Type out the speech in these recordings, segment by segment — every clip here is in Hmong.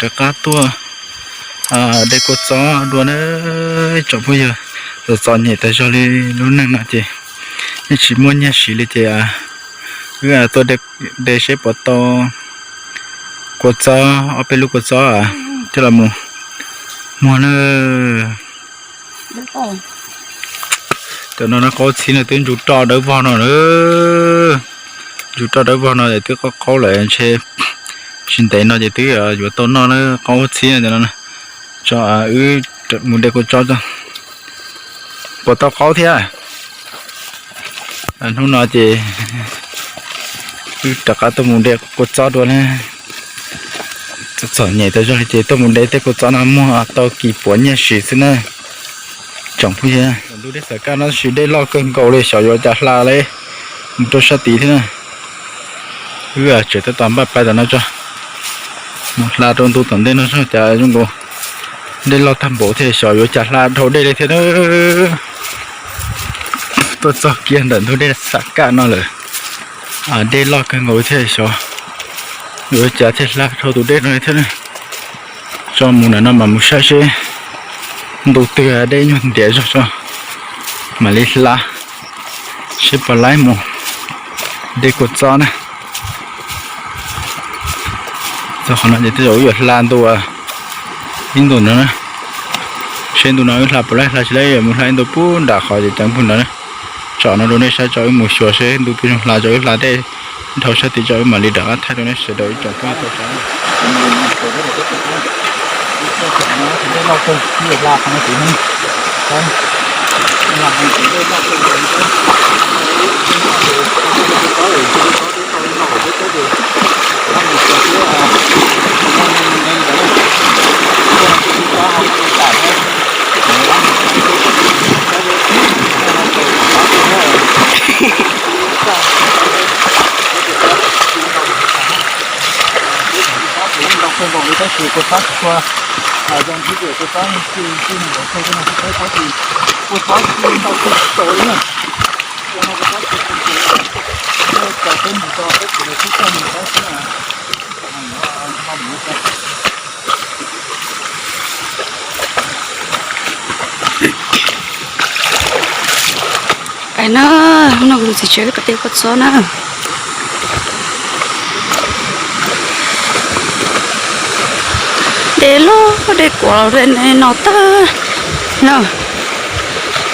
rov qab tuaj de kua txob dua na tsoom phooj ywg. Txom txom nyem tas zog li lub neej no ces yeej tsis muaj nyiaj siv li ces wb tuaj de seb puas tau kua txob, ob peb lub kua txob coj los mus muag na. Cov no qaub txhib no twb ntsuj roj dawb vog no na. Ntsuj roj dawb vog no es twb qaub qaub lawm ntshe tsis ntev no ces twb yuav tau noj na, qaub txhib no. Tso wb mus de kua txob, puas tau qaub thiab. Hnub no ces wb rov qab tuaj mus de kua txob dua na. Txom nyem tas zog li ces tuaj mus de tej kua txob no muag tau kis puav nyiaj siv xwb na. Tsoom phooj ywg, ntug dej Xam Kaj no tab sis dej loj kawg nkaus li xyov yuav cas hla li mus rau sab tid thiab na. Wb tseem tab tom npaj pais tom no tso, mus hla rau ntu tom ntej no tso cas zoo nkaus dej loj tag npaum thiab xyov yuav cas hla dhau dej li thiab na. Tuaj txog kiag ntawm ntug dej Xam Kaj no lawm, dej loj kawg nkaus thiab xyov yuav cas thiaj hla dhau tus dej no li thiab na. Tso mus ntawm no mas mus saib seb ntu twg dej nyuag ntiav zog tso mam li hla, seb puas laib mus de kua txob na. Txog qhov no ces tej zaum wb yuav hla ntu ib ntu no na, seb ntu no wb hla puas laib, hla tsis laib mus hla ib ntu pub nram qhov ceev ceev pug ntawd na. Tso no rau nej saib, tso wb mus xyuas seb ntu twg zoo hla tso wb hla dej dhau sab tid tso wb mam li rov qab thaij rau nej sawv daws ib tsoom phooj ywg tau saib. Tab sis kua txob tsis tshua zoo thiab ces kua txob tsis tshua nkaus tej no, kua txob tsis, kua txob tsis ntau tsis tau li na. Kua no kua txob tsis tshua, cov peb mus tso peb tsis tau tib txoj mus txob xwb na. Pais na, hnub no kuv tus txiv tsev wb pais de kua txob na. Dej loj dej kuav los dej no tag na.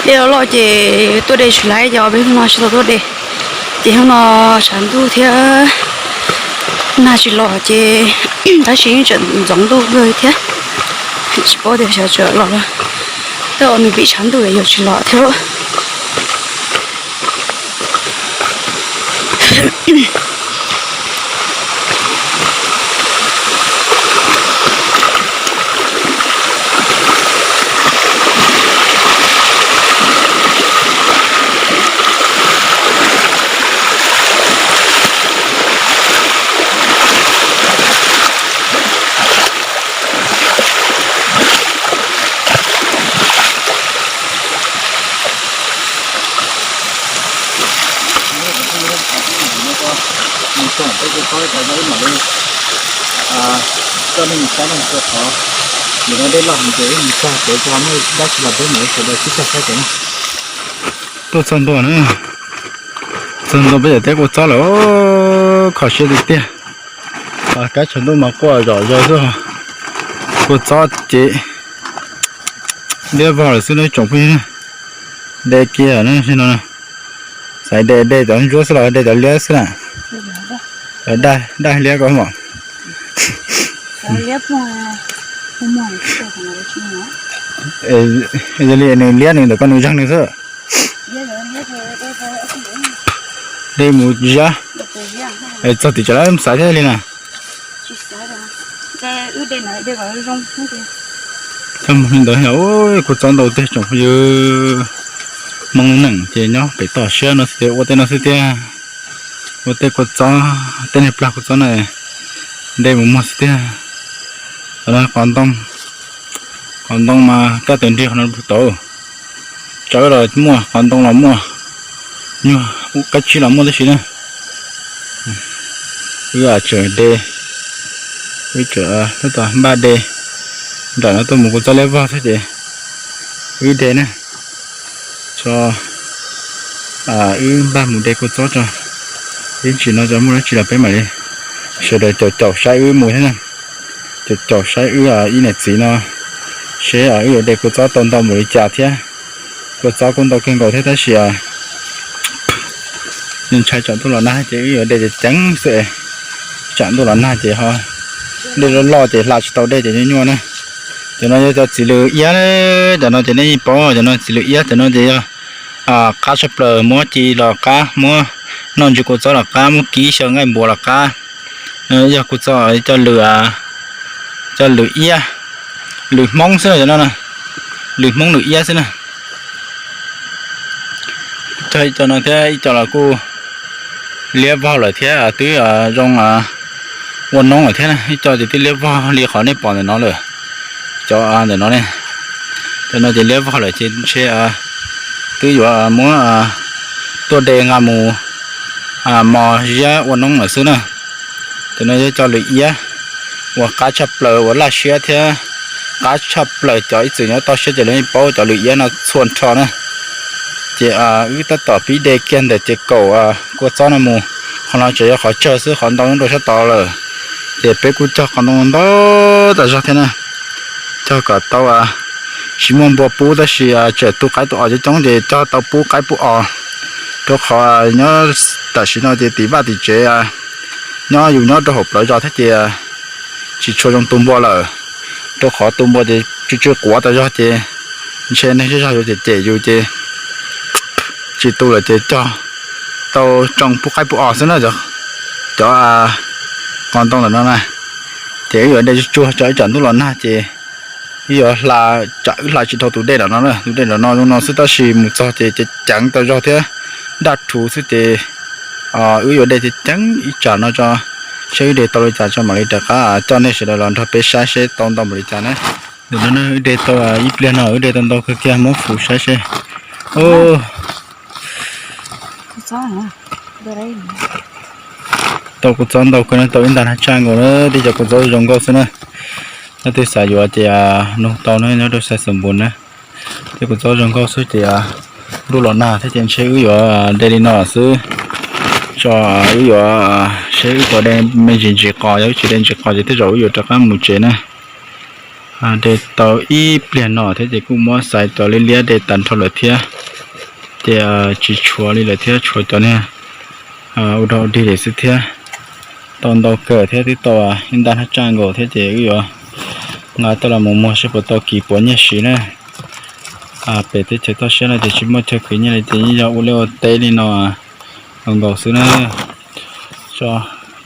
Dej loj loj ces tuaj de tsis laib, cov peb hnub no tsis tau tuaj de. Ces hnub no tshav ntuj thiab nag tsis los ces tab sis yeej tseem ntxoov ntuj kawg thiab. Tsis paub tias xyov tseem los, tej zaum nws vim tshav ntuj yuav tsis los thiab. Mus txog peb kuj txob ib qho no wb mam li coj nej mus saib na, rau qhov nim no dej loj heev ces wb mus txog kev tsis muaj dab tsi los peb mam li sawv daws sib cog saib kev na. Tuaj txog ntua na, txog ntua peb yam teb kua txob lawm, kho siab tiag tiag. Kab tshav ntuj mas quaj zom zaws xwb, kua txob ces liab vog lawm xwb na tsoom phooj ywg. De kiag na, xaiv de de cov ntsuab xwb los de cov liab xwb na. Cov daj liab ko mas. Yog li nws liab nws ntawm koj nws zeeg nws xwb. De mus ziab, txog tim tsev lawm xaiv thiab li na. Txog mus li ntawd, kua txob ntau tiag tsoom phooj ywg. Hmoob neej ces nyob pem toj siab no xwb ces ua tej no xwb tiag. Ua tej kua txob, tej niag plag kua txob na, de mus muag xwb tiag. Qos ntoo, qos ntoo mas kaj tawm nrig qhov no puag tod. Tsawb los muaj, qos ntoo los muaj, nyuag kab tsib los muaj tib si na. Wb tseem de Wb tseem tab tom npaj de nram no tuaj mus kua txob liab vog thiab ces wb de na, tso, wb npaj mus de kua txob tso. Ib ntsis no tso muaj dab tsi los peb mam li, sawv daws caum caum saib wb mus thiab na, caum caum saib wb ib niam txiv no seb wb yuav de kua txob tau ntau npaum li cas thiab. Kua txob kuj ntau kawg nkaus thiab tab sis ntshai tsam ntuj los nag ces wb yuav de ceev xwb, tsam ntuj los nag ces ho dej loj loj ces hla tsis tau dej ces nyuaj nyuaj na. Cov no yog cov txiv lws iab, cov no ces nej yeej paub, cov no txiv lws iab, cov no ces yog qab tshaj plaws, muab ci los qab, muab noj ntsis kua txob los qab, muab kib xyaw nqaij npua los qab. Yog kua txob cov lws, cov lws iab, lws Hmoob xwb na cov no na, lws Hmoob lws iab xwb na. Cog ib co no thiab ib co los kuj liab vog lawm thiab twb zoo ua noob lawm thiab na, ib co ces twb liab vog li qhov nej pom ntawm no lawm. Cov ntawm no ne, cov no ces liab vog lawm ces ntshe twb yuav muab tuaj de nqa mus mos ziab ua noob lawm xwb na. Cov no yog cov lws iab uas qab tshaj plaws uas laj siab thiab qab tshaj plaws, cov ib txwm nyob toj siab ces lawv yeej paub cov lws iab no txhua nrho na. Ces wb tab tom pib de kiag ntawm ces kaum kua txob no mus, qhov no tseem yog qhov tsawg xwb, qhov ntau nyob rau sab tod lawm. Ces peb kuj cog qos ntoo ntau tas zog thiab na, cog kom tau, tsis muaj npua pub tab sis tseem tu qaib tu os coob coob ces cog tau pub qaib pub os, rau qhov nyob tam sim no ces tim vaj tim tsev nyob yus nyob rau hauv plawv zos thiab ces tsis tshua zoo tu npua lawm, rau qhov tu npua ces tsw tsw quav tas zog ces ntshe neeg zej zog yuav cem cem yus ces tsis tu lawm ces cog tau tsoo pub qaib pub os xwb na. Cov qos ntoo ntawm no na, ces wb yuav de tsuag tsuag tso ib tsam ntuj los nag ces wb yuav hla, tsam wb hla tsis dhau tus dej ntawm no na. Tus dej ntawm no zoo no xwb tab sis mus txog ces ceev tau zog thiab daj rhuv xwb ces wb yuav de ceev ceev ib tsam no tso, seb wb de tau li cas tso mam li rov qab coj nej sawv daws los nrog peb saib seb tau ntau npaum li cas na. Ntawm no wb de tau ib pliag no wb de tau ntau kawg kiag, muab fuv saib seb. Tau kua txob ntau kawg na, tau ib nta hnab tsaj nkaus na, tib cov kua txob zoo nkauj xwb na. Leej twg xav yuav ces nug tau na, nyob rau Xais Xoom Npus na. Tej kua txob zoo nkauj xwb ces ntuj los nag thiab ces ntshe wb yuav de li no xwb, tso wb yuav seb wb puas de me ntsis ntsis qos, yog wb tsis de ntsis qos ces tej zaum wb yuav rov qab mus tsev na. De tau ib pliag no thiab ces kuj muab xaiv cov liab liab de tag nrho lawm thiab, ces tsis tshuav li lawm thiab, tshuav cov niag ua dog ua dig lawm xwb thiab. Tau ntau kawg thiab, twb tau ib nta hnab tsaj nkaus thiab ces wb yuav nqa coj los mus muag seb puas tau kis puav nyiaj siv na. Pem teb chaws toj siab no ces tsis muaj chaw khwv nyiaj li ces yeej yog ua liaj ua teb li no nkaus nkaus xwb na. Tso,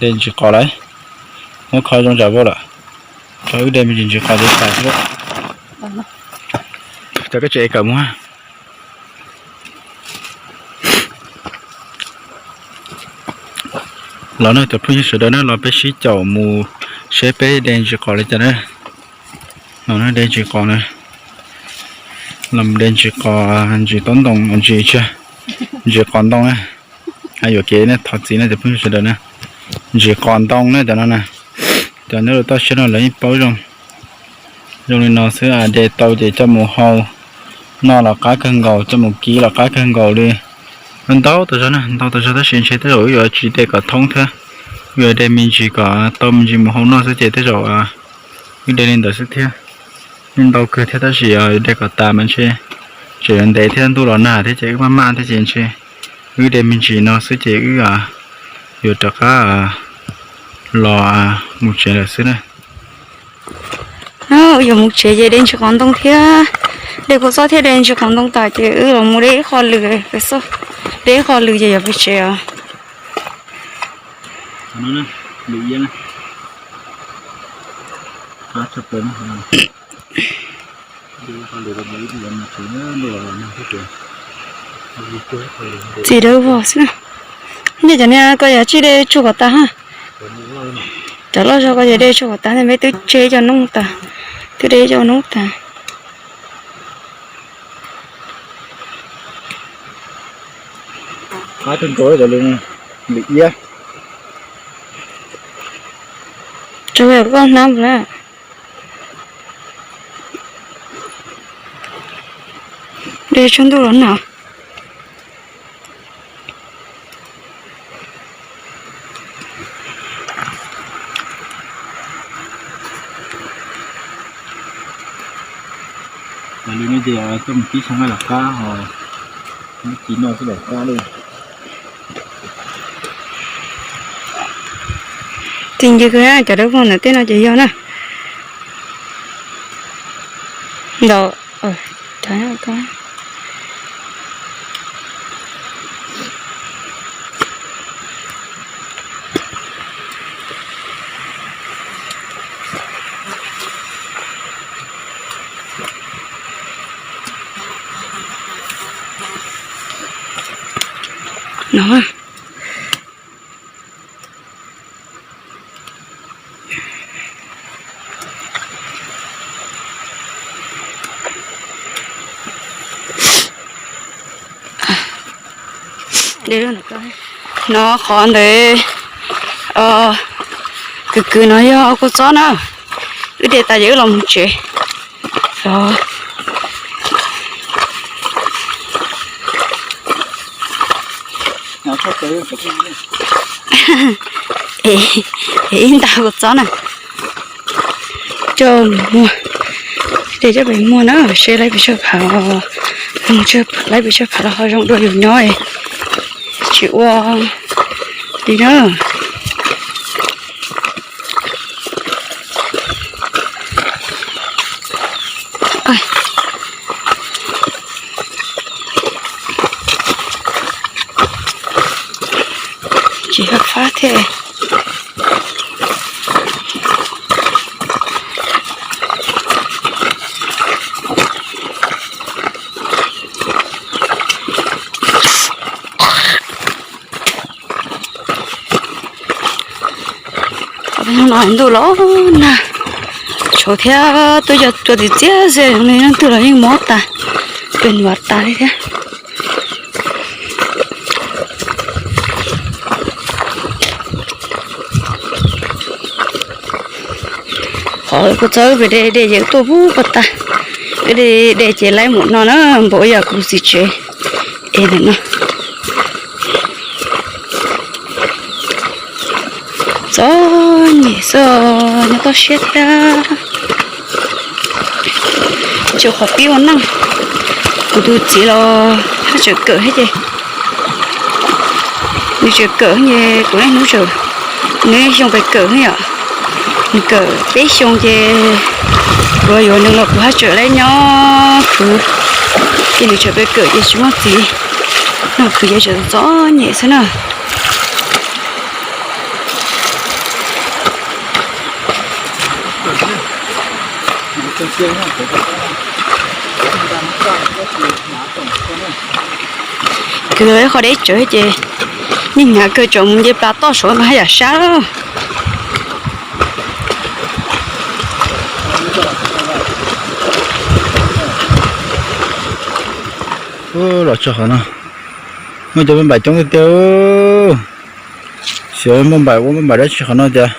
de ntsis qos lawm, muab kho zoo tsam vau lawm. Tso wb de me ntsis ntsis qos ces tas xwb. Cov koj tsev kawm muag. Los na cov phooj ywg sawv daws na, los peb sib caum mus seb peb de ntsis qos li cas na. Los na de ntsis qos na. Los de ntsis qos, ntsis taub ntoo, ntsis, ntsis qos ntoo na. Yuam kev na, thov txim na cov phooj ywg sawv daws na. Ntsis qos ntoo na cov no na. Cov nyob rau toj siab no lawv yeej paub zoo. Zoo li no xwb, de tau ces coj mus hau noj los qab kawg nkaus, coj mus kib los qab kawg nkaus li. Ntau tas zog na, ntau tas zog tab sis ntshe tej zaum wb yuav tsis de kom thoob thiab, wb yuav de me ntsis kom tau me ntsis mus hau noj xwb ces tej zaum wb de li ntawd xwb thiab. Yeej ntau kawg thiab tab sis de kom tas mas ntshe tseem yuav ntev thiab, ntuj los nag thiab ces wb maj maj thiab ces ntshe wb de me ntsis no xwb ces wb yuav rov qab los mus tsev lawm xwb na. Yuav mus tsev ces de ntsis qos ntoo thiab, de kua txob thiab de ntsis qos ntoo tas ces wb los mus de ib qho lws, de ib qho lws ces yuav pem tsev os. Txiv dawb vog xwb na. Nej cov niag ko yog tsij de tsuag kom tas ha. Cov loj zog ko yog de tsuag kom tas, peb twb tseg cov noob tas, twb de cov noob tas. Qab tug nkaus cov lws iab. Rau koj hnab na. Dej tsaus ntuj los na. Li no ces tuaj mus kib tshaj nqaij los qab ho, mus kib noj xwb los qab li. Txi ncw kawg, cov dawb vog ntawm tej no ces yog na. Ntau. No. No qhov ntawd, kwv kwv no yog kua txob na. Wb de tas ces wb los mus tsev. Es ib nta kua txob na. Coj mus muag, de coj pem muag na, seb laib pes tsawg phav, laib pes tsawg phav los ho zoo dua yus nyob tsis ua li na. Tsis fab fab thiab. Ntuj los nag, tshauv thiab, twb yog cua txias txias xwb, leej twg los yeej mob tas, pes ntuav tas li thiab. Qhov kuv txawb pem de de ces tuaj pub pov tas, de de ces laib mus no na, npaum yam kuv txiv tsev es ntawm no. Txom nyem xwb, nyob toj siab thiab. Tsis qhov pib ua neej, kuv tus txiv los haj tseem kawm thiab ces nws tseem kawm ces kuv niaj hnub tseem, nws xyoo pes kawm yom, nws kawm peb xyoo ces kuv los yuav nws los kuv haj tseem laib nyob khwv, ces nws tseem pes kawm ces tsis muaj txiv, nws khwv ces tseem txom nyem xwb na. Kwv ib qho deb tsawv ces yeej hnyav kawg, tsom mus nce plas toj saud mas haj yam sab. Los txog qhov no, muaj cov npauj npaim coob tiag tiag. Xyov npauj npaim ua npauj npaim dab tsi qhov no tias,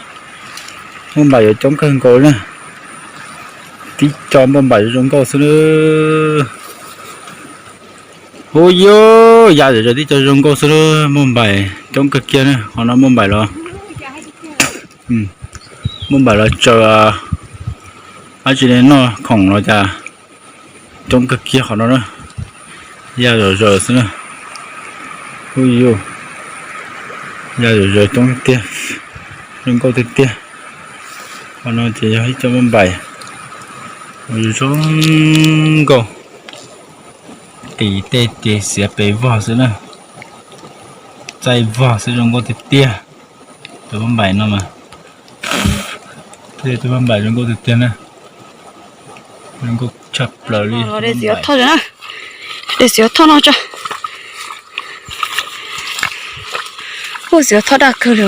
npauj npaim yuav coob kawg nkaus na. Tib co npauj npaim zoo nkauj xwb na. Hu yuj, ya zom zaws tib co zoo nkauj xwb na, npauj npaim coob kawg kiag na, qhov no npauj npaim los, npauj npaim los tsaws dab tsi ne, noj khoom los cas coob kawg kiag qhov no na. Ya zom zaws xwb na. Hu yuj, ya zom zaws coob tiag, zoo nkauj tiag tiag. Qhov no ces yog ib co npauj npaim zoo nkauj, qis tej ces xiav pes vog xwb na, txaij vog xwb, zoo nkauj tiag tiag. Tus npauj npaim no mas, tus npauj npaim zoo nkauj tiag tiag na, zoo nkauj tshaj plaws li. Ua xwb, thoj no tso. Ua xwb, thoj daj kawg li.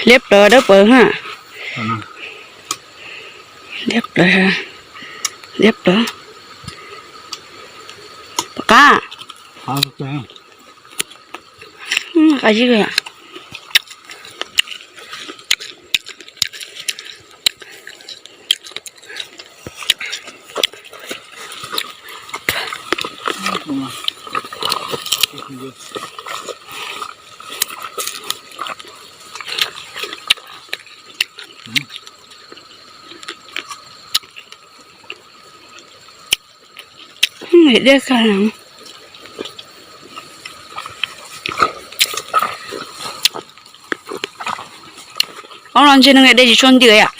Liab plaws dawb paws na. Liab plaws, liab plaws. Pom qab. Qab zib. Dej kawg. Ob no ntshe neeg dej tsis tshua nti yom.